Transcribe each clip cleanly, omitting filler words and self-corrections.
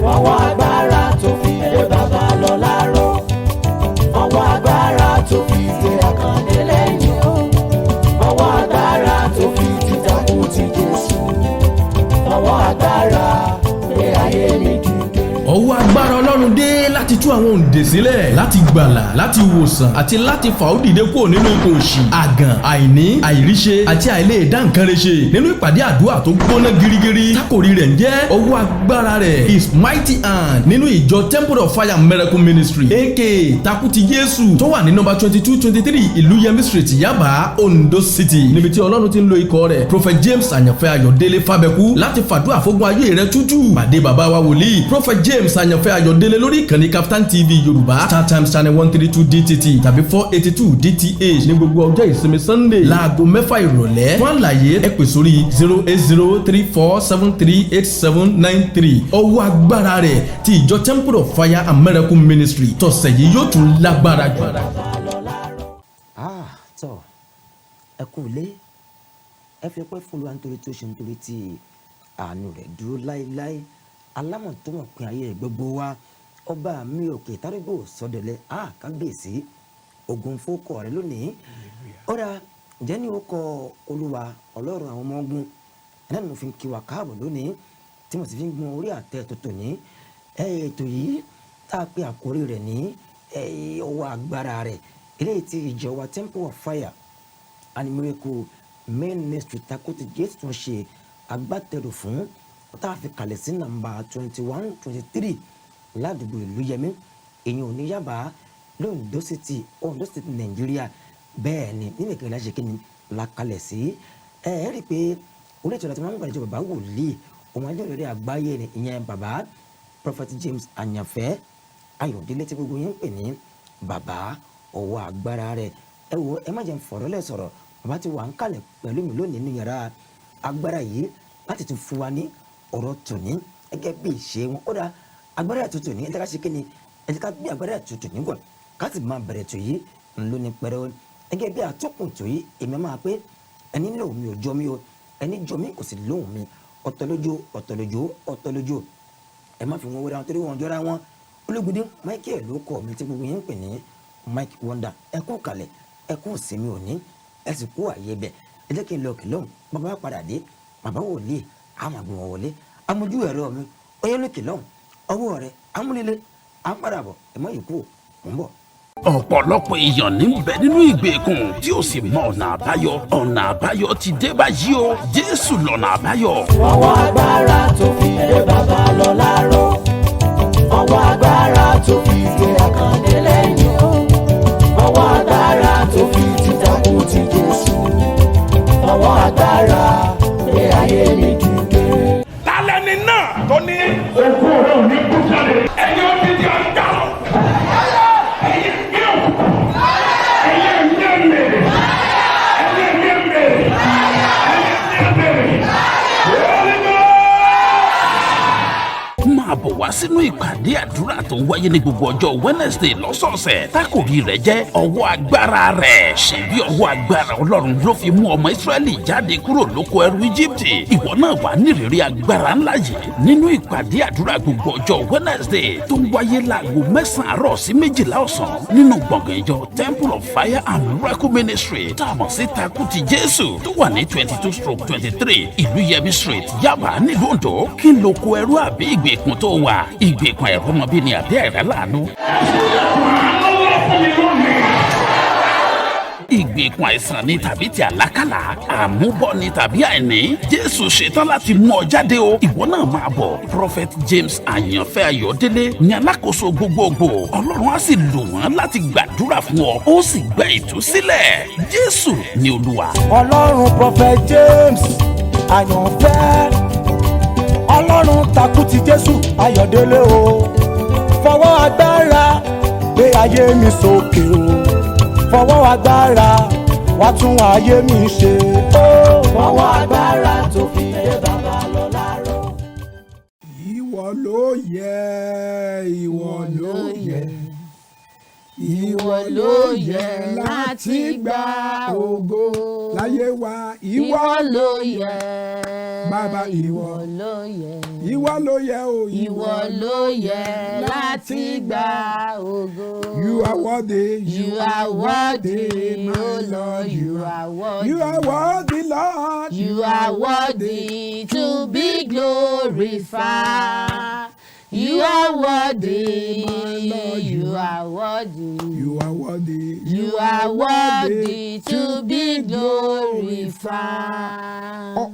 Fọwọ́ agbára tó fi gbé bàbá lọ láró. Fọwọ́ agbára tó fi gbé Àkàndé lẹ́yìn o. Fọwọ́ agbára tó fi tìtakùn ti Jésù. Fọwọ́ agbára gbé ayé mi dìde. Ọwọ́ agbára Ọlọ́run dé láti tú àwọn òǹdè sílẹ̀, láti gbàlà, láti wòsàn àti láti fà ó dìde kúrò nínú ipò òṣì, àgàn, àìní, àìríṣe àti àìlè dá nǹkan rẹ̀ ṣe nínú ìpàdé àdúrà tó gbóná girigiri tákòrí rẹ̀ ń jẹ́ Ọwọ́ Agbára Rẹ̀, His Mighty Hand, nínú ìjọ Temple of Fire Miracle Ministry, aka Takuti Jésù, tó wà ní nọ́mbà 22, 23 Ìlúyẹmí Street, Yaba, Ondo City, níbi tí Ọlọ́run ti ń lo ikọ̀ rẹ̀, Prophet James Àyànfẹ́ Ayọ̀délé Fábẹ́kú, láti fàdúrà fógun ayé rẹ̀ tútù. Pàdé bàbá wa wòlíì Prophet James Àyànfẹ́ Ayọ̀délé lórí ìkànnì Kaftan TV Yorùbá, StarTimes channel 132 DTT tàbí 482 DTH, ní gbogbo ọjọ́ ìsinmi Sunday láago 6 ìrọ̀lẹ́. Fún àlàyé, ẹ pè sórí 08034738793. Ọwọ́ agbára rẹ̀ ti ìjọ Temple of Fire and Miracle Ministry tọ̀sẹ̀ yìí yóò tún lágbára jù. Ah, tọ́ ẹ kú ilé. Ẹ fi ọpẹ́ fún Olúwa nítorí tí ó ṣe, nítorí tí àánú rẹ̀ dúró láéláé. Alámọ̀ tó mọ̀ pé ayé rẹ̀ gbogbo wa, ọba mi òkè tárúgbò sọdẹ̀lẹ̀. Ah, kábíyèsí, ogun fókọ̀ rẹ lónìí. Ó dà ǹjẹ́ ní orúkọ Olúwa Ọlọ́run àwọn ọmọ ogun ẹ̀nà ni mo fi ń kí wa káàbọ̀ lónìí, tí mo sì fi ń gun orí àtẹ tuntun ní ètò yìí tá a pè àkórí rẹ̀ ní Ọwọ́ Agbára Rẹ̀, eléyìí tí ìjọ wa Temple of Fire and Miracle Ministry Takuti Jésù tún ṣe agbátẹrù fún, tá a fi kalẹ̀ sí nàmbà 21, 23 ládùúgbò Ìlúyẹmí, èyàn ò ní Yaba, l'Ondo City, Ondo State, Nàìjíríà. Bẹ́ẹ̀ ni nínú ìkẹyìn láṣẹ kí ni la kalẹ̀ sí. Ẹ ẹ rí i pé orí ètò ìlàtí máa ń gbàlejò bàbá wòlíì òun ajẹ́rìí àgbáyé ni, ìyẹn bàbá Prophet James Àyànfẹ́ Ayọ̀délé, tí gbogbo yín ń pè ní Bàbá Ọwọ́ Agbára Rẹ̀. Ẹ wo, ẹ má jẹ́ ń fọ̀rọ̀ lẹ̀ sọ̀rọ̀. Bàbá ti wà ń kalẹ̀ pẹ̀lú mi lónìí ní yàrá agbára yìí láti tún fún wa ní ọ̀rọ̀ tòní gẹ́gẹ́ bí ìṣe wọn. Ó dá agbára tuntun ní ẹ jẹ́ ká ṣe kí ni, ẹ jẹ́ ká gbé agbára tuntun nígbà ká sì máa bẹ̀rẹ̀ tó yìí ńlóní pẹ̀rẹ́ gẹ́gẹ́ bí àtúkùn tó yìí. Èmi máa pé ẹni lóhùn mi ò jọ mi o, ẹni jọ mi kò sì lóhùn mi. Ọ̀tọ̀ lójú, ọ̀tọ̀ lójú, ọ̀tọ̀ lójú. Ẹ má fi wọn wéra wọn torí wọn jọra wọn. Ológundé Michael ló kọ mi tí gbogbo yín ń pè ní Mike Wonder. Ẹ kú kalẹ̀, ẹ kú sinmi òní, ẹ sì kú àyè bẹ̀. Ẹ jẹ́ kí n lọ kìlọ́hùn. Bàbá padà dé, bàbá wòlíì àwọn àgbọn wọlé. Amójú ẹ̀rọ mi ó yẹ lókè lọ́hùn, ọwọ́ rẹ amúlélẹ̀, à ń padà bọ̀. Ẹ má yìí kú, mò ń bọ̀. Ọ̀pọ̀lọpọ̀ èèyàn ní bẹ nínú ìgbèkùn tí ó sì mọ ọ̀nà àbáyọ. Ọ̀nà àbáyọ ti dé báyìí o. Jésù lọ̀nà àbáyọ. Fọwọ́ agbára tó fi gbé bàbá lọ láró. Fọwọ́ agbára tó fi gbé Àkàndé lẹ́yìn o. Fọwọ́ agbára tó fi tìtakùn ti Jésù. Fọwọ́ agbára gbé ayé mi dìde. Talẹ́ni náà tó ní òkú rẹ̀ ò ní kú jáde? Ẹ̀yin odidi agbára, ẹ̀yin ẹ̀mí òkùnkùn, ẹ̀yin ẹ̀mí ẹ̀mẹ̀rẹ̀, ẹ̀yin ẹ̀mí ẹ̀mẹ̀rẹ̀, ẹ̀yin ẹ̀mí ẹ̀mẹ̀rẹ̀, Holy Ghost! Máa bọ̀ wá sínú ìpàdé àdúrà tó ń wáyé ní gbogbo ọjọ́ Wednesday lọ́sọ̀ọ̀sẹ̀ tákòrí rẹ̀ jẹ́ Ọwọ́ Agbára Rẹ̀. Ṣebí ọwọ́ agbára Ọlọ́run ló fi mú ọmọ Ísírẹ́lì jáde kúrò lóko ẹrú Íjíbítì. Ìwọ náà wà nírìírí agbára ńlá yìí nínú ìpàdé àdúrà gbogbo ọjọ́ Wednesday tó ń wáyé láago 9 àárọ̀ sí 12 ọ̀sán nínú gbọ̀ngàn ìjọ Temple of Fire and Miracle Ministry, tá a mọ̀ sí Takuti Jésù, tó wà ní 22/23 Ìlúyẹmí Street, Yaba, nílùú Oǹdó. Kí n lóko ẹrú àbí ìgbèkùn tó wà? Ìgbèkùn àìrọ́mọbí ni àbí àìráláàánú? Àánú wá fún mi lónìí. Ìgbèkùn àìsàn ni tàbí ti àlákàlà, àmúbọ̀ ni tàbí àìní, Jésù ṣetán láti mú ọ jáde o. Ìwọ náà máa bọ̀. Prophet James Àyànfẹ́ Ayọ̀délé ní alákòóso gbogbogbò. Ọlọ́run á sì lò wọ́n láti gbàdúrà fún ọ, ó sì gba ìtúsílẹ̀. Jésù ní Olúwa. Ọlọ́run Prophet James Àyànfẹ́, Ọlọ́run Takú ti Jésù Ayọ̀délé o, fọwọ́ agbára gbé ayé mi sókè o. Fọwọ́ agbára wá tún ayé mi ṣe o. Fọwọ́ agbára tó fi gbé bàbá lọ láró. Ìwọ ló yẹ, ìwọ ló yẹ. Ìwọ ló yẹ láti gba ògo. Láyé wa, ìwọ Ìwọ ló yẹ. Bàbá, ìwọ. Ìwọ ló yẹ. Ìwọ ló yẹ o. Ìwọ ló yẹ láti gba ògo. You are worthy. You are worthy, my O Lord. Lord. You are worthy. You are worthy, Lord. You are worthy to be glorified. You are worthy. My Lord, You are worthy. You are worthy. You are worthy to be glorified.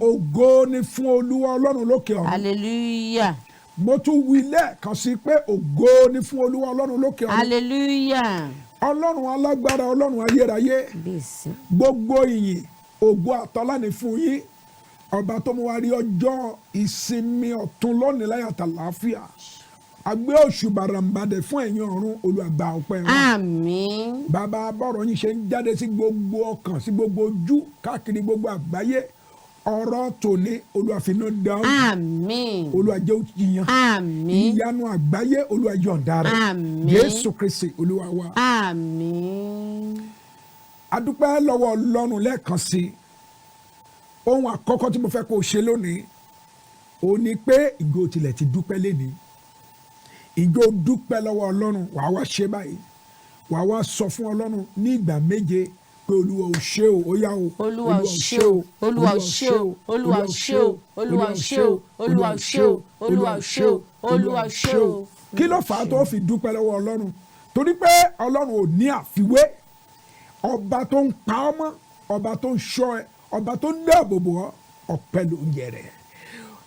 Ògo ni fún Olúwa Ọlọ́run lókè ọ̀run. Hallelujah. Mo tún wí lẹ́ẹ̀kan sí pé ògo ni fún Olúwa Ọlọ́run lókè ọ̀run. Hallelujah. Ọlọ́run alágbára, Ọlọ́run ayérayé. Bísí. Gbogbo ìyìn, ògo àtọ́lá ni fún yín. Ọba tó mú wa rí ọjọ́ ìsinmi ọ̀tun lónìí láyọ̀ àtàlàáfíà. A gbé òṣùbà ràǹbàdẹ̀ fún ẹ̀yin ọ̀run. Olúwa, gba ọpẹ́ wa. Àmín. Bàbá, bọ́rọ̀ yín ṣe ń jáde sí gbogbo ọkàn, sí gbogbo ojú káàkiri gbogbo àgbáyé, ọ̀rọ̀ tòní, Olúwa, finá dáhùn. Àmín. Olúwa, jẹ́ ó jiyàn. Àmín. Ìyanu àgbáyé, Olúwa, yọ̀ǹda rẹ̀. Àmín. Jésù Kristi Olúwa wa. Àmín. Adúpẹ́ lọ́wọ́ Ọlọ́run lẹ́ẹ̀kan sí i. Ohun àkọ́kọ́ tí mo fẹ́ kó o ṣe lónìí ó ní pé ìgò tilẹ̀ ti dúpẹ́ lénìí, ìjọ dúpẹ́ lọ́wọ́ Ọlọ́run. Wàá wá ṣe báyìí, wàá wá sọ fún Ọlọ́run ní ìgbà 7 pé Olúwa ò ṣe o. Ó yá o. Olúwa ò ṣe o, Olúwa ò ṣe o, Olúwa ò ṣe o, Olúwa ò ṣe o, Olúwa ò ṣe o, Olúwa ò ṣe o, Olúwa ò ṣe o. Kí ló fà á tó fi dúpẹ́ lọ́wọ́ Ọlọ́run? Torí pé Ọlọ́run ò ní àfiwé. Ọba tó ń pa ọ́ mọ́, ọba tó ń ṣọ́ ẹ, ọba tó ń dáàbò bò ọ́, ọpẹ́ ló ń yẹ rẹ̀.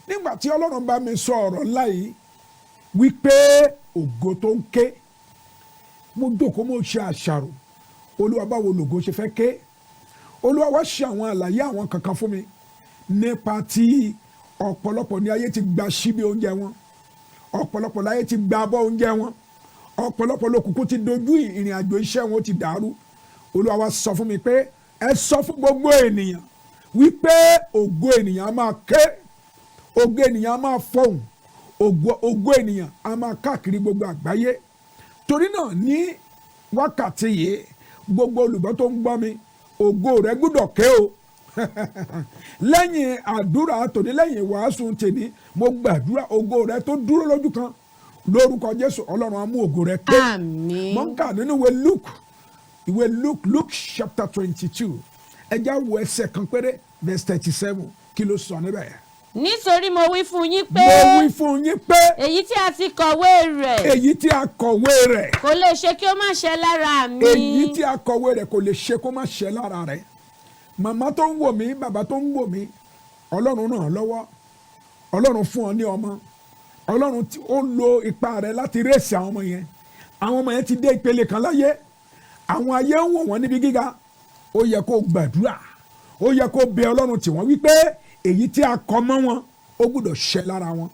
Nígbà tí Ọlọ́run bá mi sọ ọ̀rọ̀ ńlá yìí wípé ògo tó ń ké, mo jókòó, mo ṣe àṣàrò. Olúwa, báwo lògo ṣe fẹ́ ké? Olúwa wá ṣe àwọn àlàyé àwọn kankan fún mi nípa tí ọ̀pọ̀lọpọ̀ ní ayé ti gba síbi oúnjẹ wọn, ọ̀pọ̀lọpọ̀ láyé ti gba abọ́ oúnjẹ wọn, ọ̀pọ̀lọpọ̀ lókùnkùn ti dojú ìrìn àjò iṣẹ́ wọn, ó ti dàrú. Olúwa wá sọ fún mi pé ẹ sọ fún gbogbo ènìyàn wípé ògo ènìyàn á máa ké, ògo ènìyàn á máa fọhùn, ògo ènìyàn á máa káàkiri gbogbo àgbáyé. Torí náà, ní wákàtí yìí, gbogbo olùgbọ́ tó ń gbọ́ mi, ògo rẹ gbúdọ̀ ké o. Lẹ́yìn àdúrà tòní, lẹ́yìn wàásù tèní, mo gbàdúrà, ògo rẹ tó dúró lójú kan, lórúkọ Jésù, Ọlọ́run á mú ògo rẹ ké. Àmín. Mo ń kà nínú ìwé Luke, ìwé Luke, Luke chapter 22. Ẹ já wo ẹsẹ̀ kan péré, verse 37. Kí ló sọ níbẹ̀? Nítorí mo wí fún yín pé Mo wí fún yín pé èyí tí a ti kọ̀wé rẹ̀ èyí tí a kọ̀wé rẹ̀ kò lè ṣe kí ó má ṣẹ lára mi. Èyí tí a kọ̀wé rẹ̀ kò lè ṣe kó má ṣẹ lára rẹ̀. Màmá tó ń wò mí, bàbá tó ń wò mí, Ọlọ́run ràn ọ́ lọ́wọ́, Ọlọ́run fún ọ ní ọmọ, Ọlọ́run tí ó lo ipa rẹ̀ láti raise àwọn ọmọ yẹn. Àwọn ọmọ yẹn ti dé ìpele kan láyé, àwọn ayé ń wò wọ́n níbi gíga. Ó yẹ kó gbàdúrà, ó yẹ kó bẹ Ọlọ́run tì wọ́n wípé èyí tí a kọ mọ́ wọn, ó gbọ́dọ̀ ṣẹ lára wọn.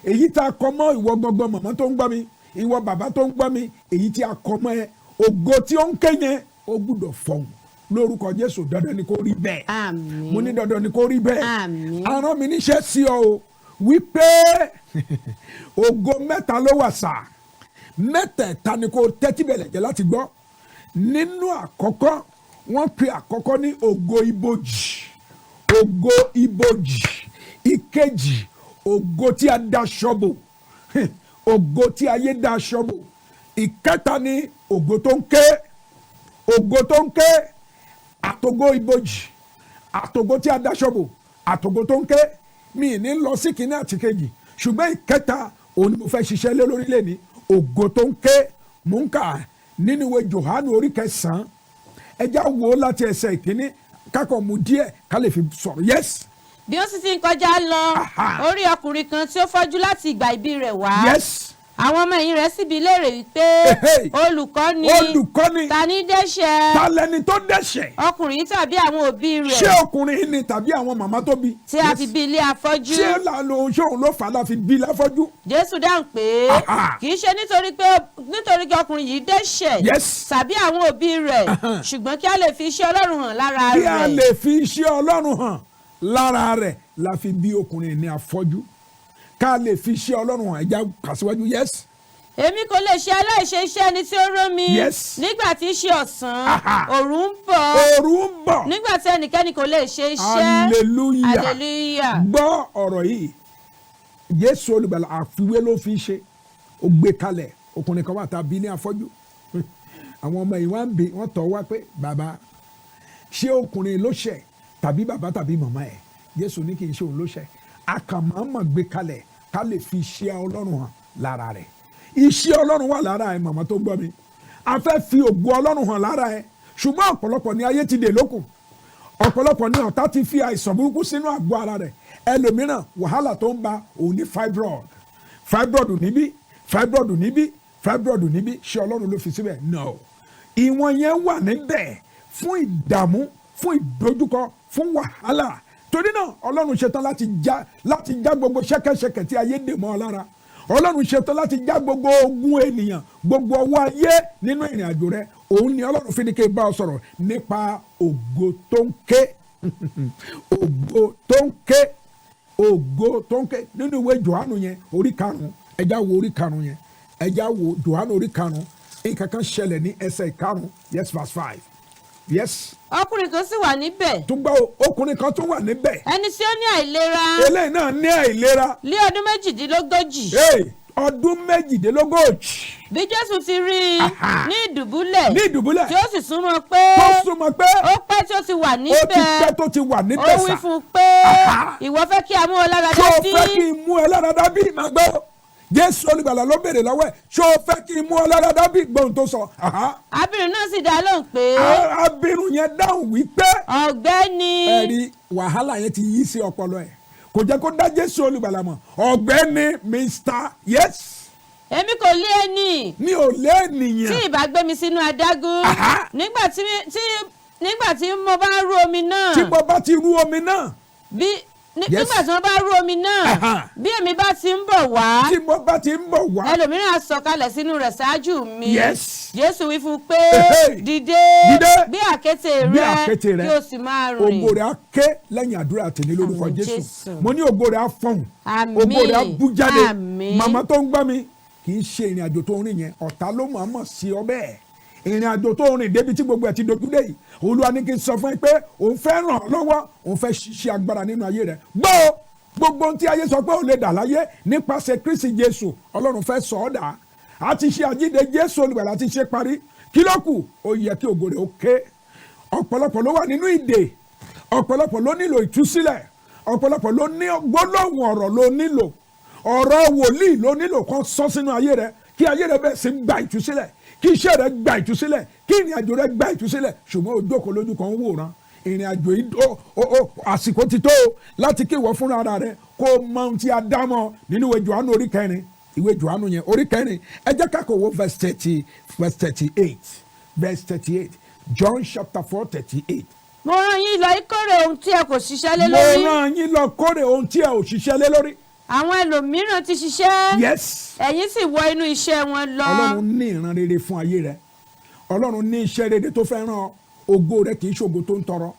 Èyí tí a kọ mọ́ ìwọ gbọngbọn, màmá tó ń gbọ́ mi, ìwọ bàbá tó ń gbọ́ mi, èyí tí a kọ mọ́ ẹ, ògo tí ó ń ké yẹn, ó gbọ́dọ̀ fọhùn lórúkọ Jésù. Dandan ni kó rí bẹ́ẹ̀. Àmín. Mo ní dandan ni kó rí bẹ́ẹ̀. Àmín. A rán mi níṣẹ́ sí ọ o wípé ògo mẹ́ta ló wà sà. Mẹ́tẹ̀ẹ̀ta ni kó tẹ́tí bẹ̀lẹ̀ jẹ́ láti gbọ́. Nínú àkọ́kọ́, wọ́n pe àkọ́kọ́ ní ògo ibojì, ògo ibojì. Ìkejì, ògo tí a daṣọ bò, ògo tí ayé daṣọ bò. Ìkẹta ni ògo tó ń ké. Ògo tó ń ké, àtògo ibojì, àtògo tí a daṣọ bò, àtògo tó ń ké. Mi ní lọ sí kínní àti kejì, ṣùgbọ́n ìkẹta òun ni mo fẹ́ ṣiṣẹ́ lé lórí lẹ́ni, ògo tó ń ké. Mò ń kà nínú ìwé Jòhánù orí 9. Ẹ já wo láti ẹsẹ̀ ìkíní, kákọ̀ mú díẹ̀ ká lè fi sọ̀rọ̀. Yes. Bí ó sì ti ń kọjá lọ, ó rí ọkùnrin kan tí ó fọ́jú láti ìgbà ìbí rẹ̀ wá. Àwọn ọmọ ẹ̀yìn rẹ̀ sì bi léèrè wípé, Ehey. Olùkọ́ni, Olùkọ́ni, ta ní dẹ́ṣẹ̀, ta lẹni tó dẹ́ṣẹ̀, ọkùnrin yìí tàbí àwọn òbí rẹ̀, ṣé ọkùnrin ni tàbí àwọn màmá tó bí, tí a fi bí ilé afọ́jú? Ṣé là ló ṣé òun ló fà á la fi bí láfọ́jú? Jésù dáhùn pé, kì í ṣe nítorí pé ọkùnrin yìí dẹ́ṣẹ̀ tàbí àwọn òbí rẹ̀, ṣùgbọ́n kí a lè fi iṣẹ́ Ọlọ́run hàn lára Kí a rẹ̀. lè fi iṣẹ́ Ọlọ́run hàn lára rẹ̀ la fi bí ọkùnrin ní afọ́jú, ká lè fi iṣẹ́ Ọlọ́run hàn. Ẹ já kà síwájú. Yes. Èmi kò lè ṣe aláìṣe iṣẹ́ ẹni tí ó rán mi. Yes. Nígbà tí í ṣe ọ̀sán, Aha. òru ń bọ̀. Òru ń bọ̀. Nígbà tí ẹnikẹ́ni kò lè ṣe iṣẹ́. Hallelujah. Hallelujah. Gbọ́ ọ̀rọ̀ yìí, Jésù Olùgbàlà àfiwé ló fi ṣe, ó gbé kalẹ̀. Ọkùnrin kan wà tá a bí ní afọ́jú. Àwọn ọmọ yìí wọ́n ń bi, wọ́n tọ̀ wá pé, bàbá, ṣé ọkùnrin ló ṣẹ̀ tàbí bàbá tàbí màmá ẹ̀? Jésù ní kì í ṣe òun ló ṣẹ̀, akànmọ́mọ́ gbé kalẹ̀ ká lè fi iṣẹ́ Ọlọ́run hàn lára rẹ̀. Iṣẹ́ Ọlọ́run wà lára ẹ̀, màmá tó gbọ́ mi, a fẹ́ fi ògo Ọlọ́run hàn lára ẹ̀. Ṣùgbọ́n ọ̀pọ̀lọpọ̀ ní ayé ti dè lókun, ọ̀pọ̀lọpọ̀ ní ọ̀tá ti fi àìsàn burúkú sínú àgọ́ ara rẹ̀. Ẹlòmíràn, wàhálà tó ń ba òun ní fibroid, fibroid níbí, fibroid níbí, fibroid níbí. Ṣé Ọlọ́run ló fi síbẹ̀? No, ìwọ̀n yẹn wà níbẹ̀ fún ìdààmú, fún ìdojúkọ, fún wàhálà. Torí náà Ọlọ́run ṣetán láti já gbogbo ṣẹ́kẹ́ṣẹkẹ̀ tí ayé dè mọ́ ọ lára. Ọlọ́run ṣetán láti já gbogbo ogun ènìyàn, gbogbo ọwọ́ ayé nínú ìrìn àjò rẹ. Òun ni Ọlọ́run fi ní kí n bá ọ sọ̀rọ̀ nípa ògo tó ń ké, ògo tó ń ké, ògo tó ń ké. Nínú ìwé Jòhánù yẹn, orí 5, ẹ jẹ́ á wo orí 5 yẹn, ẹ jẹ́ á wo Jòhánù orí 5. Nǹkan kan ṣẹlẹ̀ ní ẹsẹ̀ 5. Yes, verse 5, yes. Ọkùnrin kan sì wà níbẹ̀. Tún gbọ́ o, ọkùnrin kan tún wà níbẹ̀. Ẹni tí ó ní àìlera. Eléyìí náà ní àìlera. Lé ọdún 38. Hey, ọdún 38. Bí Jésù ti rí i ní ìdùbúlẹ̀. Ní ìdùbúlẹ̀. Tí ó sì súnmọ́ pé. Tó súnmọ́ pé. Ó pẹ́ tí ó ti wà Ó ti níbẹ̀. pẹ́ tó ti wà níbẹ̀. Ó wí Sà. fún un pé, ìwọ fẹ́ kí a mú ọ lára Ṣó dá o bí? fẹ́ kí n mú ẹ lára dá bí? Màá gbọ́, Jésù Olùgbàlà ló béèrè lọ́wọ́ ẹ̀, ṣó o fẹ́ kí n mú ọ lára dá bí? Gbọ́n tó sọ. Abirùn náà sì dá lóhùn pé. Abirùn yẹn dáhùn wípé. Ọ̀gbẹ́ni. Ẹ̀rí wàhálà yẹn ti yí sí ọpọlọ ẹ̀, kò jẹ́ kó dá Jésù Olùgbàlà mọ̀. Ọ̀gbẹ́ni, Mr, yes. Èmi kò lé ẹni. Mi ò lé ènìyàn. Tí ìbá gbé mi sínú adágún. Nígbà tí mo bá rú omi náà. Tí mo bá ti rú omi náà. Bí nígbà tí wọ́n bá rú omi náà, bí èmi bá ti ń bọ̀ wá. Tí mo bá ti ń bọ̀ wá. Ẹlòmíràn á sọ̀kalẹ̀ sínú rẹ̀ ṣáájú mi. Jésù wí fún un pé, dìde. Dìde. Gbé àkéte Gbé rẹ, àkéte rẹ. kí o sì máa rìn. Ògo rẹ̀ á ké lẹ́yìn àdúrà tèmi lórúkọ Àmín. Jésù. Jésù. Mo ní ògo rẹ̀ á fọhùn. Àmín. Ògo rẹ̀ á bú jáde. Àmín. Màmá tó ń gbọ́ mi, kì í ṣe ìrìn àjò tó ń rìn yẹn, ọ̀tá ló mọ̀ ọ́n mọ̀ sí ọ bẹ́ẹ̀. Ìrìn àjò tó ń rìn débi tí gbogbo ẹ̀ ti dojú dé yìí, Olúwa ní kí n sọ fún ẹ pé òun fẹ́ ràn ọ́ lọ́wọ́, òun fẹ́ ṣiṣẹ́ agbára nínú ayé rẹ. Gbọ́ o, gbogbo ohun tí ayé sọ pé ò lè dà láyé, nípasẹ̀ Kristi Jésù, Ọlọ́run fẹ́ sọ ọ́ dà. Á ti ṣe àjíǹde Jésù Olùgbàlà ti ṣe parí. Kí ló kù? Ó yẹ kí ògo rẹ̀ ó ké. Ọ̀pọ̀lọpọ̀ ló wà nínú ìdè, ọ̀pọ̀lọpọ̀ ló nílò ìtúsílẹ̀, ọ̀pọ̀lọpọ̀ ló ní gbólóhùn ọ̀rọ̀, ló nílò ọ̀rọ̀ wòlíì, ló nílò kan sọ sínú ayé rẹ, kí ayé rẹ bẹ̀rẹ̀ sí gba ìtúsílẹ̀, kí iṣẹ́ rẹ gba ìtúsílẹ̀, kí ìrìn àjò rẹ gba ìtúsílẹ̀. Ṣùgbọ́n o jókòó lójú kan ń wòran ìrìn àjò yìí. Ó àsìkò ti tó o láti kí ìwọ fúnra ara rẹ kó o mọ ohun tí a dá mọ́. Nínú ìwé Jòhánù orí 4, ìwé Jòhánù yẹn orí 4, ẹ jẹ́ ká kò wo verse 30, verse 38, verse 38, John chapter 4, 38. Mo rán yín lọ ìkórè ohun tí ẹ kò ṣiṣẹ́ lé Mo lórí. rán yín lọ kórè ohun tí ẹ ò ṣiṣẹ́ lé lórí. Àwọn ẹlòmíràn ti ṣiṣẹ́. Ẹ̀yin sì wọ inú iṣẹ́ wọn lọ. Ọlọ́run ní ìran rere fún ayé rẹ. Ọlọ́run ní iṣẹ́ rere tó fẹ́ ràn ọ́. Ògo rẹ kì í ṣògo tó ń tọrọ,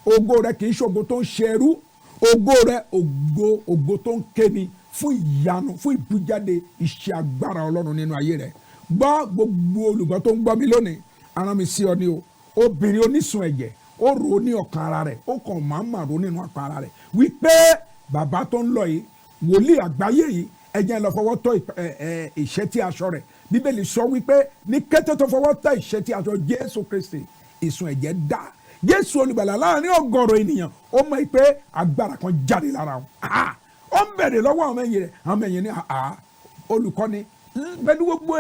ògo rẹ kì í ṣògo tó ń ṣerú. Ògo rẹ, ògo tó ń kéni fún ìyanu, fún ìbújáde iṣẹ́ agbára Ọlọ́run nínú ayé rẹ. Gbọ́, gbogbo olùgbọ́ tó ń gbọ́ mi lónìí, aràn mi sí ọ ní o. Obìnrin onísun ẹ̀jẹ̀, ó rò ó ní ọkàn ara rẹ̀, ó kàn máa ń mà rò nínú ọkàn ara rẹ̀ wípé bàbá tó ń lọ yìí, wòlíì àgbáyé yìí, ẹ jẹ́ lọ fọwọ́ tọ́ ìṣẹ́tí aṣọ rẹ̀. Bíbélì sọ wípé ní kété tó fọwọ́ tọ́ ìṣẹ́tí aṣọ Jésù Kristi, ìsun ẹ̀jẹ̀ dá. Jésù Olùgbàlà, láàrin ọ̀gọ̀rọ̀ ènìyàn, ó mọ̀ pé agbára kan jáde lára wọn. Ó ń bẹ̀rẹ̀ lọ́wọ́ àwọn ẹ̀yìn rẹ̀. Àwọn ẹ̀yìn ní, olùkọ́ni, pẹ̀lú gbogbo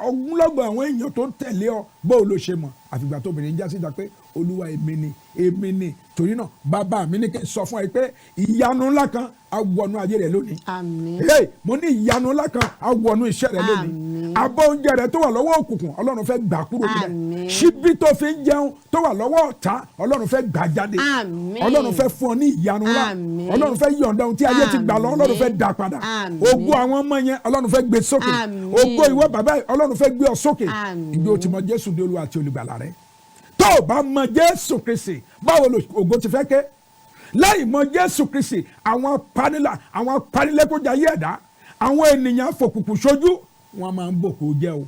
ogunlọ́gọ̀ àwọn èèyàn tó ń tẹ̀lé ọ, bó o ló ṣe mọ̀? Àfìgbà tó obìnrin já síta pé, Olúwa, èmi ni, èmi ni. Torí náà, bàbá mi ní kí n sọ fún ẹ pé ìyanu ńlá kan á wọnú ayé rẹ lónìí. Àmín. Hey, mo ní ìyanu ńlá kan á wọnú iṣẹ́ rẹ lónìí. Àmín. Abọ́ oúnjẹ rẹ tó wà lọ́wọ́ òkùnkùn, Ọlọ́run fẹ́ gbà kúrò níbẹ̀. Àmín. Ṣíbí tó fi ń jẹun tó wà lọ́wọ́ ọ̀tá, Ọlọ́run fẹ́ gbà jáde. Àmín. Ọlọ́run fẹ́ fún ọ ní ìyanu ńlá. Àmín. Ọlọ́run fẹ́ yọ̀ǹda ohun tí ayé ti gbà lọ. Ọlọ́run fẹ́ dá padà. Àmín. Ògo àwọn ọmọ yẹn, Ọlọ́run fẹ́ gbé sókè. Àmín. Ògo ìwọ bàbá yìí, Ọlọ́run fẹ́ gbé ọ sókè. Àmín. Ìgbé o ti mọ Jésù ní Olúwa àti Olùgbàlà rẹ? Tó o bá mọ Jésù Kristi, báwo lo ògo ti fẹ́ ké láì mọ Jésù Kristi? Àwọn apanilà, àwọn apanilẹ́kọ̀ọ́jà yé ẹ̀dá, àwọn ènìyàn fòkùnkùn sójú. Wọ́n máa ń bòkó jẹ́ o,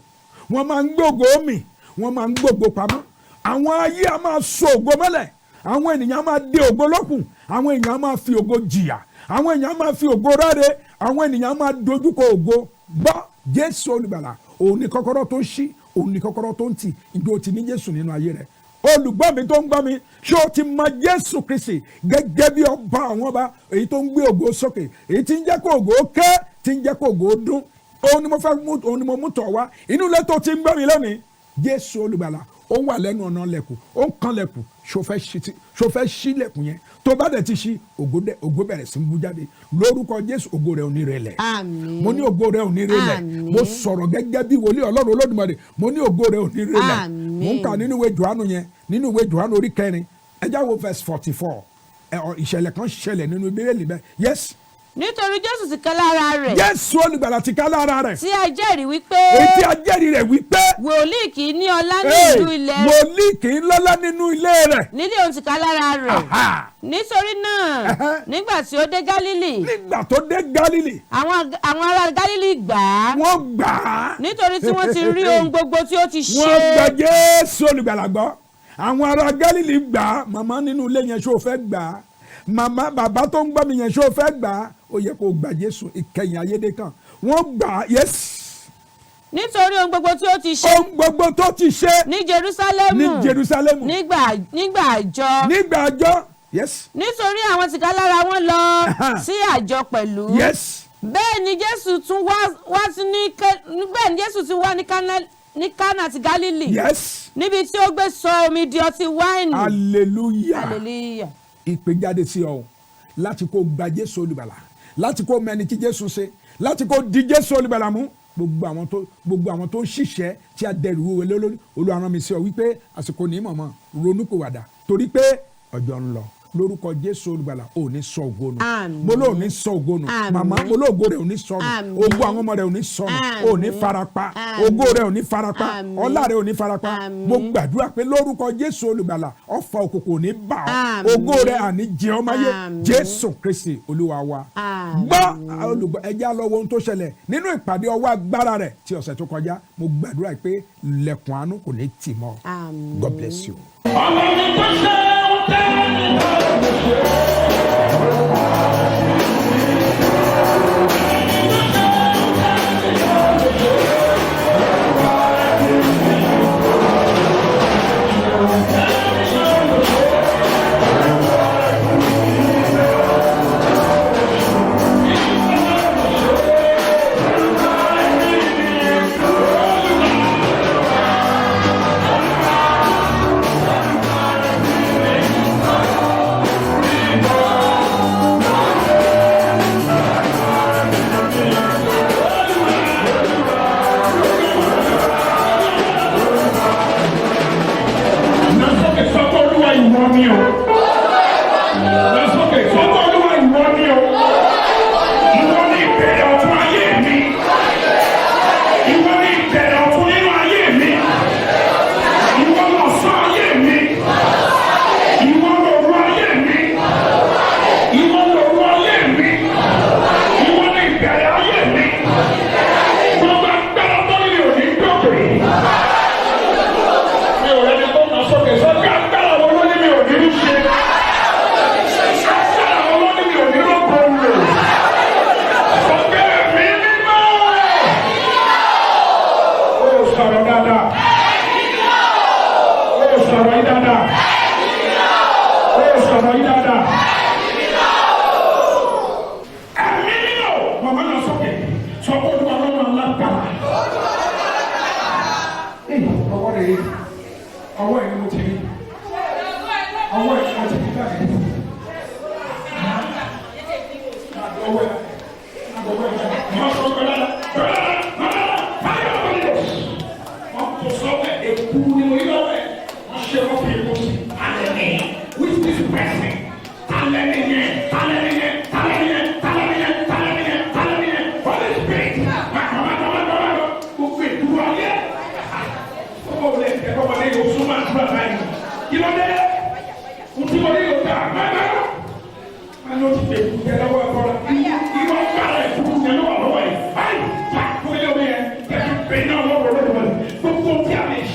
wọ́n máa ń gbógo mì, wọ́n máa ń gbógo pamọ́. Àwọn ayé a máa so ògo mọ́lẹ̀, àwọn ènìyàn máa dé ògo lókun, àwọn èèyàn máa fi ògo jìyà, àwọn èèyàn máa fi ògo ráre, àwọn ènìyàn máa dojúkọ ògo. Gbọ́, Jésù Olùgbàlà òun ni kọ́kọ́rọ́ tó ń ṣí, òun ni kọ́kọ́rọ́ tó ń tì. Ìjọ ti ní Jésù nínú ayé rẹ̀? Olùgbọ́ mi tó ń gbọ́ mi, ṣé o ti mọ Jésù Kristi gẹ́gẹ́ bí ọba àwọn ọba, èyí tó ń gbé ògo sókè, èyí tí ń jẹ́ kó ògo ké, tí ń jẹ́ kó ògo dún? Òun ni mo fẹ́ mú, òun ni mo mú tọ̀ wá inú ilé tó ti ń gbọ́ mi lónìí. Jésù Olùgbàlà ó wà lẹ́nu ọ̀nà lẹ̀kùn, ó ń kan lẹ̀kùn. Ṣó fẹ́ ṣí lẹ̀kùn yẹn? Tó bá dẹ̀ ti ṣí, ògo bẹ̀rẹ̀ sí ń bú jáde lórúkọ Jésù. Ògo rẹ̀ ò ní rẹlẹ̀. Mo ní ògo rẹ̀ ò ní rẹlẹ̀. Mo sọ̀rọ̀ gẹ́gẹ́ bí wòlíì Ọlọ́run Olódùmarè, mo ní ògo rẹ̀ ò ní rẹlẹ̀. Mo ń kà nínú ìwé Jòhánù yẹn, nínú ìwé Jòhánù orí 4, ẹ já wo verse 44. Ìṣẹ̀lẹ̀ kan ṣẹlẹ̀ nínú Bíbélì bẹ́ẹ̀. Yes. Nítorí Jésù ti ká lára rẹ̀. Jésù Olùgbàlà ti ká lára rẹ̀. Tí a jẹ́rìí wípé. Èyí tí a jẹ́rìí rẹ̀ wípé. Wòlíì kì í ní ọlá nínú ilé. Wòlíì kì í lọ́lá nínú ilé rẹ̀. Nílé òun ti ká lára rẹ̀. Nítorí náà, nígbà tí ó dé Gálílì. Nígbà tó dé Gálílì. Àwọn ará Gálílì gbà á. Wọ́n gbà á. Nítorí tí wọ́n ti rí ohun gbogbo tí ó ti ṣe. Wọ́n gba Jésù Olùgbàlà gbọ́. Àwọn ará Gálílì gbà á. Màmá nínú ilé yẹn, ṣó o fẹ́ gbà á? Màmá bàbá tó ń gbọ́ mi yẹn, ṣó o fẹ́ gbà á? Ó yẹ kó gba Jésù. Ìkẹyìn ayédè kan wọ́n gbà á. Yes. Nítorí ohun gbogbo tí ó ti ṣe. Ohun gbogbo tó ti ṣe. Ní Jerúsálẹ́mù. Ní Jerúsálẹ́mù. Nígbà àjọ. Nígbà àjọ. Yes. Nítorí àwọn tìkálára wọn lọ sí àjọ pẹ̀lú. Yes. Bẹ́ẹ̀ ni Jésù tún wá ní Kánà ti Gálílì. Yes. Níbi tí ó gbé sọ omi di ọtí wáìnì. Hallelujah. Hallelujah. Ìpè jáde sí ọ láti kó gba Jésù Olùgbàlà, láti kó mẹni tí Jésù ṣe, láti kó di Jésù Olùgbàlà mú. Gbogbo àwọn tó ń ṣiṣẹ́ tí a dẹrù wúwo lórí, Olúwa rán mi sí ọ wípé àsìkò ní mọ̀mọ́ ronúpìwàdà, torí pé ọjọ́ ń lọ. Lórúkọ Jésù Olùgbàlà, ò ní sọ ògo nù. Mo lóò ní sọ ògo nù. Màmá, mo lóògo rẹ̀ ò ní sọnù. Ògo àwọn ọmọ rẹ̀ ò ní sọnù. Ò ní farapa. Ògo rẹ̀ ò ní farapa. Ọlá rẹ̀ ò ní farapa. Mo gbàdúrà pé lórúkọ Jésù Olùgbàlà, ọfà òkùnkùn ò ní bà ọ́. Ògo rẹ̀ àní jẹ ọ́ máyé. Jésù Kristi Olúwa wa. Gbọ́ olùgbọ́, ẹjẹ́ lọ wo ohun tó ṣẹlẹ̀ nínú ìpàdé ọwọ́ agbára rẹ̀ ti ọ̀sẹ̀ tó kọjá. Mo gbàdúrà pé lẹ̀kùn àánú kò ní tì mọ́. God bless you. Thank you.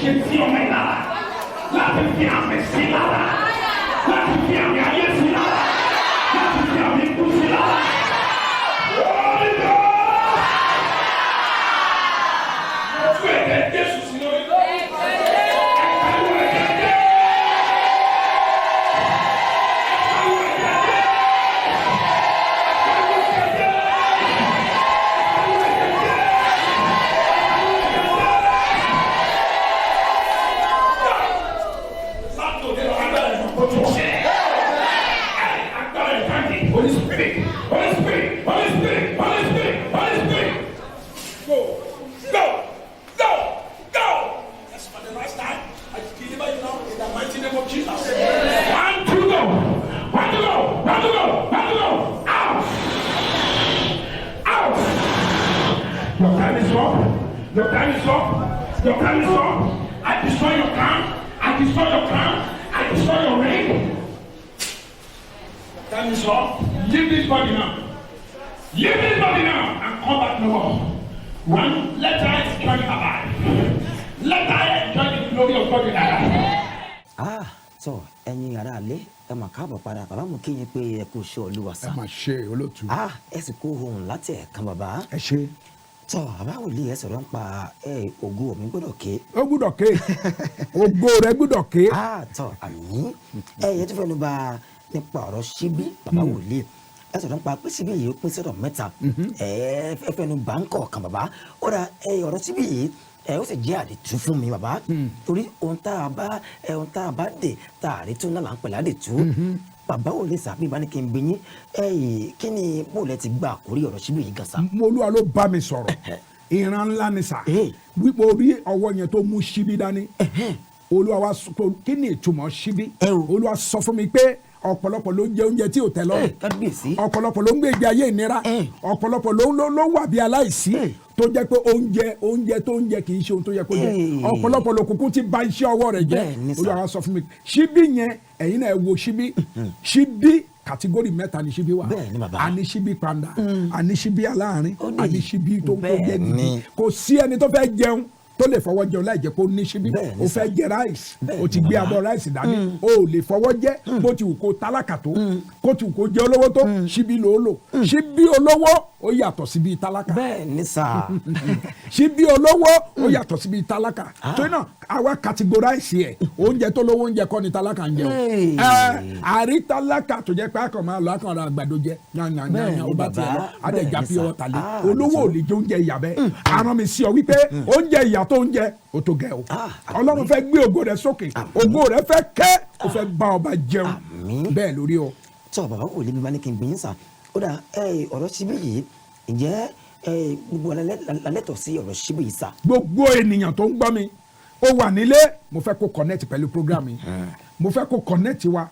ṣe sí ọmọ ìlara, láti fi àmì sí lára, láti fi àmì ayé sí lára, láti fi àmì ikú sí lára. Holy Ghost! Mo tú ẹ̀jẹ̀ Jésù sí lórí. Ẹ pariwo ẹ̀jẹ̀ Jésù. Ẹ pariwo ẹ̀jẹ̀ Jésù. Ẹ pariwo ẹ̀jẹ̀ Jésù. Ẹ pariwo ẹ̀jẹ̀ Jésù. Látòdì lọ agbára ìfọ̀kọ́ tó ṣe. Agbára ìfàdí. Holy Spirit, Holy Spirit, Holy Spirit, Holy Spirit, Holy Spirit. Go, go, go, go. That's for the last time. I deliver you now in the mighty name of Jesus. One, two, go. One, two, go. One, two, go. One, two, go. Out. Out. Your time is up. Your time is up. Your time is up. I destroy your crown. I destroy your crown. I destroy your ring. Your time is up. Leave this body now. Leave this body now and come back no more. One, let her enjoy her life. Let her enjoy the glory of God in her life. Ah, tọ, ẹ̀yin ará ilé, ẹ mà káàbọ̀ padà. Bàbá, mo kí yín pé ẹ kú iṣẹ́ Olúwa Ẹ sá. máa ṣe, olóòtú. Ah, ẹ sì kó ohun láti ẹ̀kan, bàbá. Ẹ ṣe. Tọ, bàbá wòlíì, ẹ sọ̀rọ̀ ń pa ẹ ògo mi gbọ́dọ̀ ké. Ó gbúdọ̀ ké, ògo rẹ gbúdọ̀ ké. Ah, tọ, àmín. Ẹ yẹ tó fẹ́ nu ba nípa ọ̀rọ̀ síbí, bàbá wòlíì, ẹ sọ̀rọ̀ nípa pé síbí yìí ó pín sọ́dọ̀ mẹ́ta. Ẹ fẹ́ nu bá ń kọ̀ọ̀kan, bàbá. Ó ra ẹ ọ̀rọ̀ síbí yìí, ẹ ó sì jẹ́ àdìtú fún mi, bàbá, torí ohun tá a bá dè tá a rí tún náà là ń pè ládìtú. Bàbá wòlíì, sàbí bá ní kí n bí yín ẹ yìí, kí ni bó lẹ ti gba àkórí ọ̀rọ̀ síbí yìí gan sa? Mo Olúwa ló bá mi sọ̀rọ̀, ìran ńlá ni sà. Wípé orí ọwọ́ yẹn tó mú síbí dání, Olúwa wa sọ pé kí ni ìtumọ̀ síbí? Olúwa sọ fún mi pé ọ̀pọ̀lọpọ̀ ló ń jẹ oúnjẹ tí ò tẹ́ lọ́rùn. Kábíyèsí. Ọ̀pọ̀lọpọ̀ ló ń gbé ìgbé ayé ìnira. Ọ̀pọ̀lọpọ̀ ló wà bí aláìsí, tó jẹ́ pé oúnjẹ tó ń jẹ kì í ṣe ohun tó yẹ kó jẹ. Ọ̀pọ̀lọpọ̀ lòkùnkùn ti bà iṣẹ́ ọwọ́ rẹ̀ jẹ́. Bẹ́ẹ̀ ni sà. Olúwa wa sọ fún mi síbí yẹn, ẹ̀yin náà ẹ wo síbí. Síbí category mẹ́ta ni síbí wà. Bẹ́ẹ̀ ni, bàbá. A ní síbí panda, a ní síbí aláàárín, Ó a ní síbí tó jẹ́ Bẹ́ẹ̀ ni. gidi. Kò sí ẹni tó fẹ́ jẹun tó lè fọwọ́ jẹun láì jẹ́ kó ní síbí. Bẹ́ẹ̀ ni O sà. fẹ́ jẹ rice, Bẹ́ẹ̀ o ti ni, gbé bàbá. abọ́ rice dání, o ò lè fọwọ́ jẹ. Bó ti wù kó tálákà tó, kó ti wù kó jẹ olówó tó, síbí ló lò. Síbí olówó ó yàtọ̀ síbí tálákà. Bẹ́ẹ̀ ni sà. Síbí olówó ó yàtọ̀ síbí tálákà. Torí náà, àwa categorize ẹ̀, oúnjẹ tó lówó oúnjẹ kọ́ ni tálákà ń jẹun. Hey. Ẹ àrí tálákà tó jẹ́ pé akàn máa lọ, akàn ra àgbàdo jẹ yányányányá, Bẹ́ẹ̀ ni, ó bá tiẹ̀ lọ bàbá. adẹ̀já Bẹ́ẹ̀ ni, pure sà. water lé. Ah, Olówó ò lè jẹ oúnjẹ ìyà bẹ́ẹ̀. Aràn mi sí ọ wípé oúnjẹ ìyà tó ń jẹ ó tó gẹ o. Ah, Ọlọ́run fẹ́ gbé ògo rẹ sókè, ògo rẹ fẹ́ kẹ́, ó fẹ́ bá ọba jẹun. Àmín. Bẹ́ẹ̀ lórí o. Tọ́, bàbá wòlíì, mi bá ní kí n bí yín sà, ó dà ẹ ọ̀rọ̀ síbí yìí, ǹjẹ́ ẹ gbogbo alẹ́ tọ̀ sí ọ̀rọ̀ síbí yìí sà? Gbogbo ènìyàn tó ń gbọ́ mi, ó wà nílé, mo fẹ́ kó connect pẹ̀lú program yìí, mo fẹ́ kó connect wa.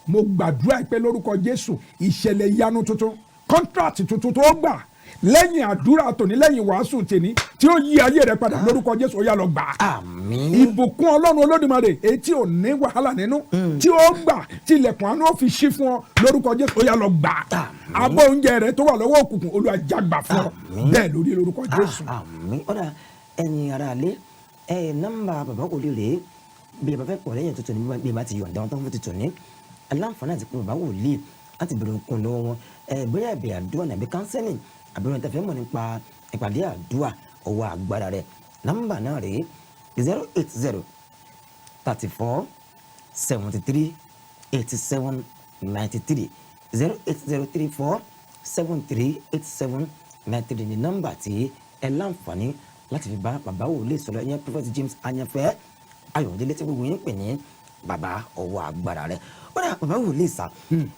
Mo gbàdúrà pé lórúkọ Jésù, ìṣẹ̀lẹ̀ ìyanu tuntun, contract tuntun tó gbà lẹ́yìn àdúrà tòní, lẹ́yìn wàásù tèní, tí ó yí ayé rẹ padà, lórúkọ Jésù, ó yá, lọ gbà á. Àmín. Ìbùkún Ọlọ́run Olódùmarè, èyí tí ò ní wàhálà nínú, tí ó gbà tí ilẹ̀kùn àánú ó fi ṣí fún ọ, lórúkọ Jésù, ó yá, lọ gbà á. Abọ́ oúnjẹ rẹ tó wà lọ́wọ́ òkùnkùn, Olúwa já gbà fún ọ. Bẹ́ẹ̀ lórí lórúkọ Jésù. Àmín. Ọ̀dà, ẹ̀yin ará ilé, ẹ nọ́mbà bàbá wòlíì rèé. Bí ẹ bá fẹ́ pọ̀ lẹ́yìn tuntun ní, bí ẹ bá ti yọ̀ǹda wọn tó ń fún tuntun ní aláǹfààní àti pé bàbá wòlíì láti bẹ̀rẹ̀ nǹkan lọ́wọ́ wọn, ẹ bóyá ẹ̀bẹ̀ àdúrà nàbí counseling àbí wọn tẹ̀fẹ́ mọ̀ nípa ìpàdé àdúrà ọwọ́ agbára rẹ̀, nọ́mbà náà rèé: 08034738793, 08034738793 ní nọ́mbà tí ẹ láǹfààní láti fi bá bàbá wòlíì sọ̀rọ̀, ẹ̀yẹn Prophet James Ayanfẹ́ Ayọ̀délé tí gbogbo yín pè ní bàbá ọwọ́ agbára rẹ̀. Ó dà, bàbá wòlíì sà,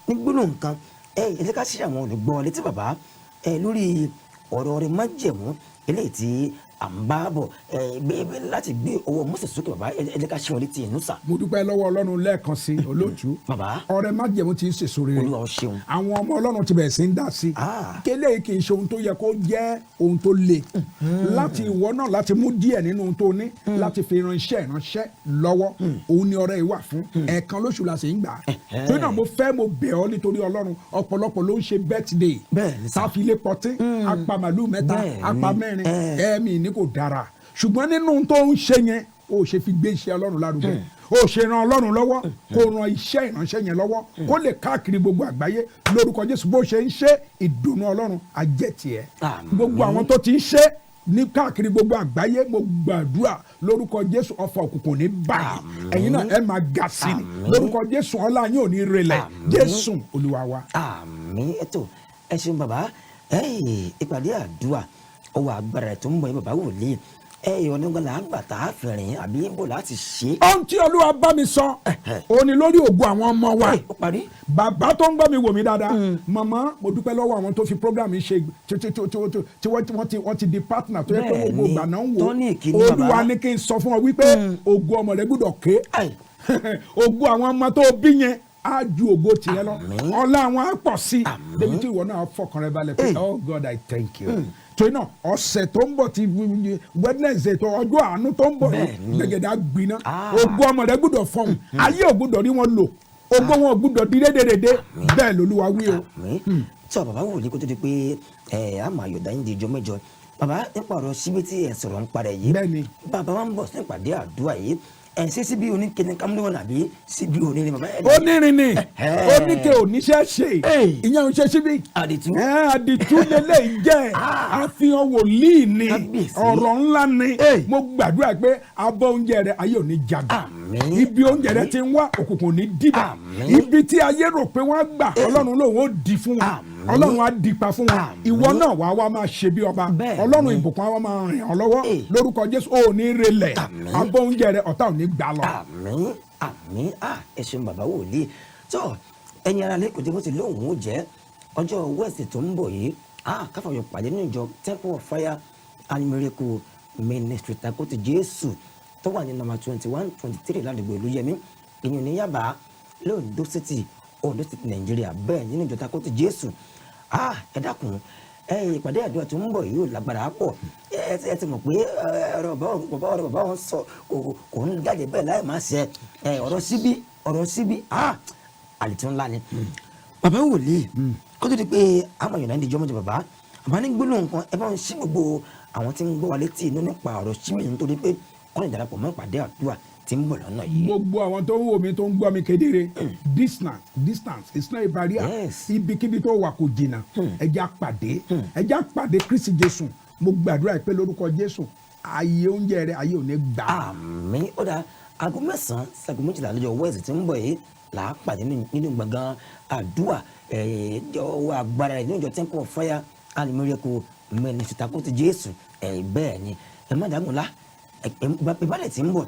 ní gbólóhùn kan, ẹ jẹ́ ká ṣe àwọn olùgbọ́ létí, bàbá, ẹ lórí ọ̀rọ̀ rẹ̀ májẹ̀mú eléyìí tí à ń bá bọ̀, ẹ gbé láti gbé ọwọ́ Mósè sókè. Bàbá, ẹ jẹ́ ká ṣe wọn létí inú sà. Mo dúpẹ́ lọ́wọ́ Ọlọ́run lẹ́ẹ̀kan sí, olóòtú. Bàbá. Ọrẹ májẹ̀mú ti ń sèso rere. Olúwa, ó ṣeun. Àwọn ọmọ Ọlọ́run ti bẹ̀rẹ̀ sí ń dá sí. Kélé kì í ṣe ohun tó yẹ kó jẹ́ ohun tó le láti ìwọ náà láti mú díẹ̀ nínú ohun tó ní láti fi ran iṣẹ́ ìránṣẹ́ lọ́wọ́. Òun ni ọrẹ yìí wà fún. Ẹ̀ẹ̀kan lóṣù la sì ń gbà á. Torí náà, mo fẹ́, mo bẹ̀ ọ́ nítorí Ọlọ́run. Ọ̀pọ̀lọpọ̀ ló ń ṣe birthday, sáfilé pọtí, apá màlúù mẹ́ta, apá mẹ́rin. Ẹ̀mí ní kò dára, ṣùgbọ́n nínú ohun tó ń ṣe yẹn O ṣe fi gbé iṣẹ́ Ọlọ́run lárugẹ, o ṣe ran Ọlọ́run lọ́wọ́, kó ran iṣẹ́ ìránṣẹ́ yẹn lọ́wọ́ kó lè káàkiri gbogbo àgbáyé lórúkọ Jésù. Bó ṣe ń ṣe, ìdùnnú Ọlọ́run á jẹ́ tiẹ̀. Gbogbo àwọn tó ti ń ṣe ní káàkiri gbogbo àgbáyé, mo gbàdúrà lórúkọ Jésù, ọfà òkùnkùn ní báyìí, ẹ̀yin náà ẹ máa ga sí ni lórúkọ Jésù. Ọlá yín ò ní relẹ̀. Jésù Olúwa wa. Àmín. Ètò ẹ ṣeun bàbá. Ìpàdé àdúrà ọwọ́ agbára ẹ̀ tó ń bọ̀ yín, bàbá wòlíì, ọ̀nàgbọ́n là ń gbà tá a fẹ̀rìn àbí bò láti ṣe. Ohun tí Olúwa bá mi sọ òun ni lórí ògo àwọn ọmọ wa. Bàbá tó ń gbọ́ mi, wò mí dáadáa. Màmá, mo dúpẹ́ lọ́wọ́ àwọn tó fi program yìí ṣe tí wọ́n ti di partner tó yẹ pé gbogbo ìgbà náà ń wò. Olúwa ní kí n sọ fún ọ wípé ògo ọmọ rẹ gbọ́dọ̀ ké. Ògo àwọn ọmọ tó bí yẹn á ju ògo tiẹ̀ lọ, ọlá àwọn á pọ̀ sí i débi tí ìwọ náà fọkàn rẹ balẹ̀ pé, "Oh God, I thank you." Torí náà, ọ̀sẹ̀ tó ń bọ̀ ti Wednesday tó ọjọ́ àánú tó ń bọ̀ yìí, gbẹ̀gẹ̀dẹ̀ á gbiná. Ògo ọmọ rẹ gbọ́dọ̀ fọhùn, ayé ò gbọ́dọ̀ rí wọn lò, ògo wọn ò gbọ́dọ̀ di rédèrèdè. Bẹ́ẹ̀ lolúwa wí o. Tí bàbá wòlíì, kó tó di pé ẹ á máa yọ̀dá yín di ìjọ mẹ́jọ, bàbá, nípa ọ̀rọ̀ síbi tí ẹ sọ̀rọ̀ ń parẹ́ yìí, bàbá wa ń bọ̀ sí ìpàdé àdúrà yìí, ẹ ṣé síbi oníkẹ́ni kámúlẹ́wọ̀n àbí síbi onírin, bàbá? Onírin ni. Oníke oníṣẹ́ ṣe, ìyẹn ò ṣe síbi. Àdìtú. Àdìtú lélẹ̀ jẹ́ àfihàn wòlíì ni, ọ̀rọ̀ ńlá ni. Mo gbàdúrà pé abọ́ oúnjẹ rẹ, ayé ò ní jagun. Ibi oúnjẹ rẹ ti ń wá, òkùnkùn ní dìbà. Ibi tí ayé rò pé wọ́n gbà, Ọlọ́run lòun ó di fún wọn, Ọlọ́run á dipa fún wọn. Ìwọ náà wàá wá máa ṣe bí ọba. Ọlọ́run ìbùkún á wá máa rìn ọ́ lọ́wọ́ lórúkọ Jésù. Ò ní relẹ̀. Abọ́ oúnjẹ rẹ, ọ̀tá ò ní gbà lọ. Àmín, àmín. Ẹ ṣeun, bàbá wòlíì. Tó ẹ̀yin ara lẹ́kọ̀ọ́ tí mo ti lóhùn ó jẹ́ ọjọ́ Wednesday tó ń bọ̀ yìí, káfíńyọ̀ pàdé nínú ìjọ Temple of Fire and Miracle Ministry Takoti Jésù tó wà ní nọ́mbà 21, 23 ládùúgbò Olúyẹmí, ìyẹn ní Yaba, l'Ondo City, Ondo State, Nàìjíríà. Bẹ́ẹ̀ nínú ìjọ Takoti Jésù. Ẹ dákun, ẹ ìpàdé àdúrà tó ń bọ̀ yìí ò lágbára pọ̀. Ẹ ti mọ̀ pé ọ̀rọ̀ bàbá wọn sọ kò ń jáde bẹ́ẹ̀ láì má ṣe ọ̀rọ̀ síbí, ọ̀rọ̀ síbí àlìtún ńlá ni. Bàbá wòlíì, kó tó di pé àmọ̀ yọ̀nà ìdíjọ́ mọ́jọ, bàbá bàbá ní gbólóhùn kan, ẹ bá ń ṣí gbogbo àwọn tí ń gbọ́ wa létí inú nípa ọ̀rọ̀ síbí, nítorí pé kọ́ni darapọ̀ mọ́ ìpàdé àdúrà tí ń bọ̀ lọ́nà yìí. Gbogbo àwọn tó ń wò mí, tó ń gbọ́ mi kedere, distance is not a barrier. Ibikíbi tó wà kò jìnnà. Ẹ jẹ́ á pàdé, ẹ jẹ́ á pàdé Kristi Jésù. Mo gbàdúrà pé lórúkọ Jésù, ayé oúnjẹ rẹ, ayé ò ní gbà. Àmín. Ó dáa, aago 9 sí aago 12 lọ́jọ́ Wednesday tí ń bọ̀ yìí là á pàdé nínú gbọ̀ngàn àdúrà ọwọ́ agbára rẹ̀ nínú ìjọ Temple of Fire and Miracle Ministry Takoti Jésù. Bẹ́ẹ̀ ni, ẹ má dàgùn lá ìbálẹ̀ tí ń bọ̀,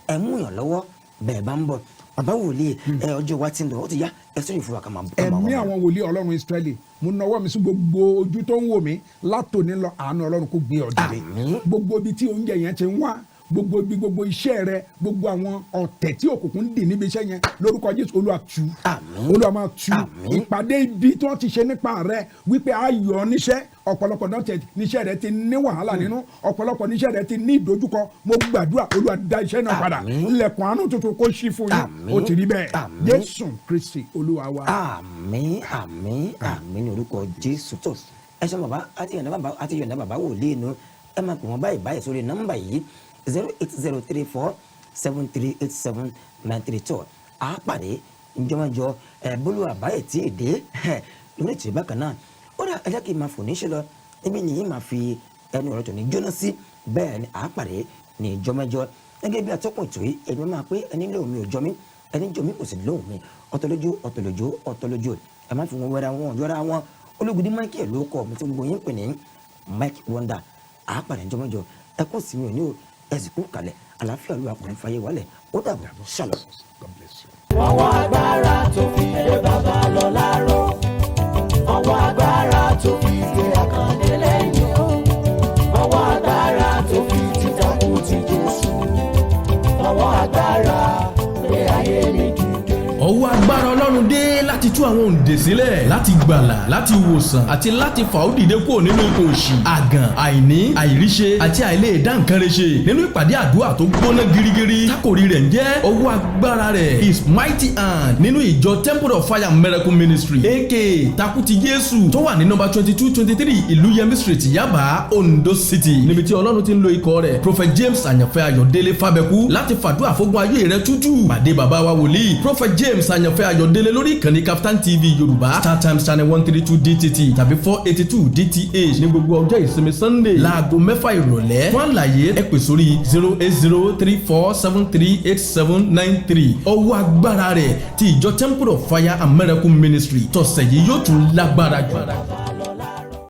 ẹ mú yàn lọ́wọ́ bẹ́ẹ̀ bá ń bọ̀. Bàbá wòlíì, ẹ ọjọ́ wa ti ń lọ, ó ti yá, ẹ sọ́yìn fún wa ká máa bọ̀. Ẹ̀mí àwọn wòlíì Ọlọ́run Ísírẹ́lì, mo nawọ́ mi sí gbogbo ojú tó ń wò mí látòní lọ, àánú Ọlọ́run kó gbé ọ dìde. Gbogbo ibi tí oúnjẹ yẹn ti ń wá, gbogbo ibi, gbogbo iṣẹ́ rẹ, gbogbo àwọn ọ̀tẹ̀ tí òkùnkùn ń dì níbi iṣẹ́ yẹn, lórúkọ Jésù, Olúwa tú, Olúwa máa tú. Ìpàdé ibi tí wọ́n ti ṣe nípa rẹ wípé a yọ níṣẹ́, ọ̀pọ̀lọpọ̀ náà tẹ níṣẹ́ rẹ ti ní wàhálà nínú, ọ̀pọ̀lọpọ̀ níṣẹ́ rẹ ti ní ìdojúkọ, mo gbàdúrà, Olúwa dá iṣẹ́ náà padà. Ilẹ̀kùn àánú tuntun kó ṣí fún yín. Ó ti rí bẹ́ẹ̀, Jésù Kristi Olúwa wa. Àmín, àmín, àmín ní orúkọ Jésù. Tó ẹ ṣe bàbá, àti yọ̀ǹda bàbá, àti yọ̀ǹda bàbá wòlíì nu. Ẹ máa pè wọ́n báyìí báyìí sórí nọ́mbà yìí: 08034738793. A pàdé njọ́mọ́jọ́ ẹ bólú àbáyé tí ì dé lórí ètò ìbákan náà. Ó dà, ẹ jẹ́ kí n máa fò ní ṣe lọ níbi nìyí, máa fi ẹnu ọ̀rọ̀ tó ní jóná sí. Bẹ́ẹ̀ ni, a pàdé ní ìjọ́mẹ́jọ. Gẹ́gẹ́ bí atọ́kùn ètò yìí, èmi máa pé ẹni lóhùn mi ò jọ mí, ẹni jọ mí kò sì lóhùn mi. Ọ̀tọ̀ lójú, ọ̀tọ̀ lójú, ọ̀tọ̀ lójú, ẹ má fi wọn wẹ́ra wọn jọra wọn. Ológundé Michael ló kọ mi tí gbogbo yín pè ní Mike Wonder. A pàdé njọ́mẹ́jọ. Ẹ kó sinmi òní o, ẹ sì kú kalẹ̀. Àlàáfíà Olúwa kò ní fàyè wálẹ̀. Ó dàbọ̀, shalom. God bless you. Ọwọ́ agbára tó fi gbé bàbá lọ láró, ọwọ́ agbára tó fi gbé àkàndé lẹ́yìn o, ọwọ́ agbára tó fi tìtakù ti Jésù, ọwọ́ agbára gbé ayé mi dìde. Ọwọ́ agbára Ọlọ́run dé láti tú àwọn òǹdè sílẹ̀, láti gbàlà, láti wòsàn àti láti fà ó dìde kúrò nínú ipò òṣì, àgàn, àìní, àìríṣe àti àìlè dá nǹkan rẹ̀ ṣe nínú ìpàdé àdúrà tó gbóná girigiri tákòrí rẹ̀ ń jẹ́ Ọwọ́ Agbára Rẹ̀, His Mighty Hand, nínú ìjọ Temple of Fire Miracle Ministry, aka Takuti Jésù, tó wà ní nọ́mbà 22, 23 Ìlúyẹmí Street, Yaba, Ondo City, níbi tí Ọlọ́run ti ń lo ikọ̀ rẹ̀, Prophet James Àyànfẹ́ Ayọ̀délé Fábẹ́kú, láti fàdúrà fógun ayé rẹ̀ tútù. Pàdé bàbá wa wòlíì Prophet James Àyànfẹ́ Ayọ̀délé lórí ìkànnì Kaftan TV Yorùbá, StarTimes channel 132 DTT tàbí 482 DTH ní gbogbo ọjọ́ ìsinmi Sunday láago 6 ìrọ̀lẹ́. Fún àlàyé, ẹ pè sórí 08034738793. Ọwọ́ Agbára Rẹ̀ ti ìjọ Temple of Fire and Miracle Ministry tọ̀sẹ̀ yìí yóò tún lágbára jù.